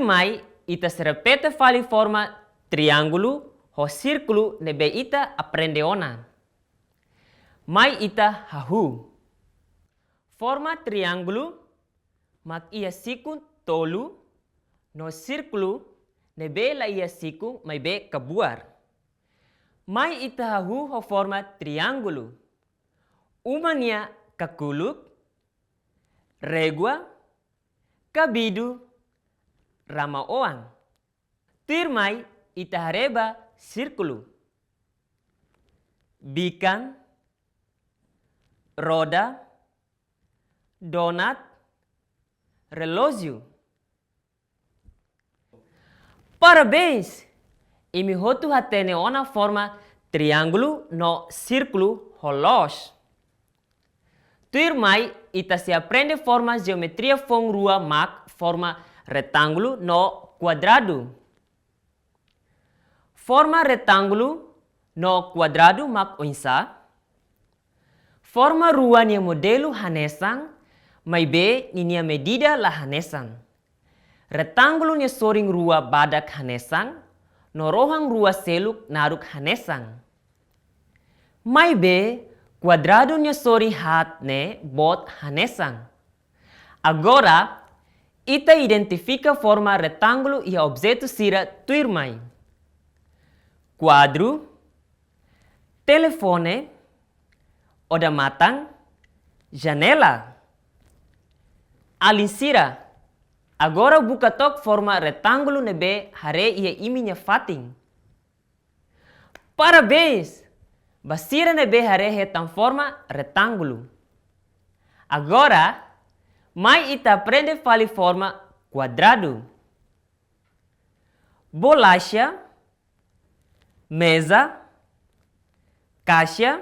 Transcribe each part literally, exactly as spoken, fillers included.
Mai ita sei repete fali forma triángulu ho sírkulu ne'ebé ita aprende ona. Mai ita hahú. Forma triángulu mak iha sikun tolu, no sírkulu ne'ebé la iha sikun maibé kabuar. Mai ita hahú ho forma triángulu. Uma nia kakuluk, régua, kabidu, rama-oan. Tuirmai ita haree ba sírkulu, bikan, roda, donat, relójiu. Parabéns! Imi hotu hatene ona forma triángulu no sírkulu ho loos. Tuirmai ita sei aprende forma jeometria foun rua mak forma retángulu no kuadradu. Forma retángulu no kuadradu mak oinsá? Forma rua nia modelu hanesan, maibé ninia medida la hanesan. Retángulu nia sorin rua badak hanesan, no rohan rua seluk naruk hanesan. Maibé, kuadradu nia sorin haat ne'e boot hanesan. Agora, ita identifika forma retángulu iha objetu sira tuirmai: kuadru, telefone, odamatan, janela. Alin sira, agora buka took forma retángulu ne'ebé haree iha imi-nia fatin. Parabéns! Ba sira ne'ebé haree hetan forma retángulu. Agora, mai ita aprende fali forma kuadradu. Bolaxa, meza, kaixa,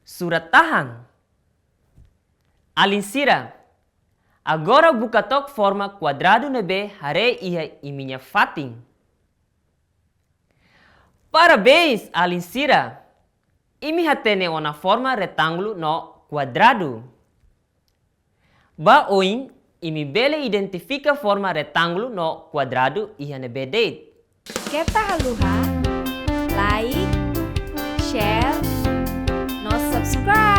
surat-tahan. Alin sira, agora buka took forma kuadradu ne'ebé haree iha imi-nia fatin. Parabéns, alin sira! Imi hatene ona forma retángulu no kuadradu. Ba oin, imi bele identifika forma retángulu no kuadradu iha ne'ebé de'it. Keta haluha like, share, no subscribe.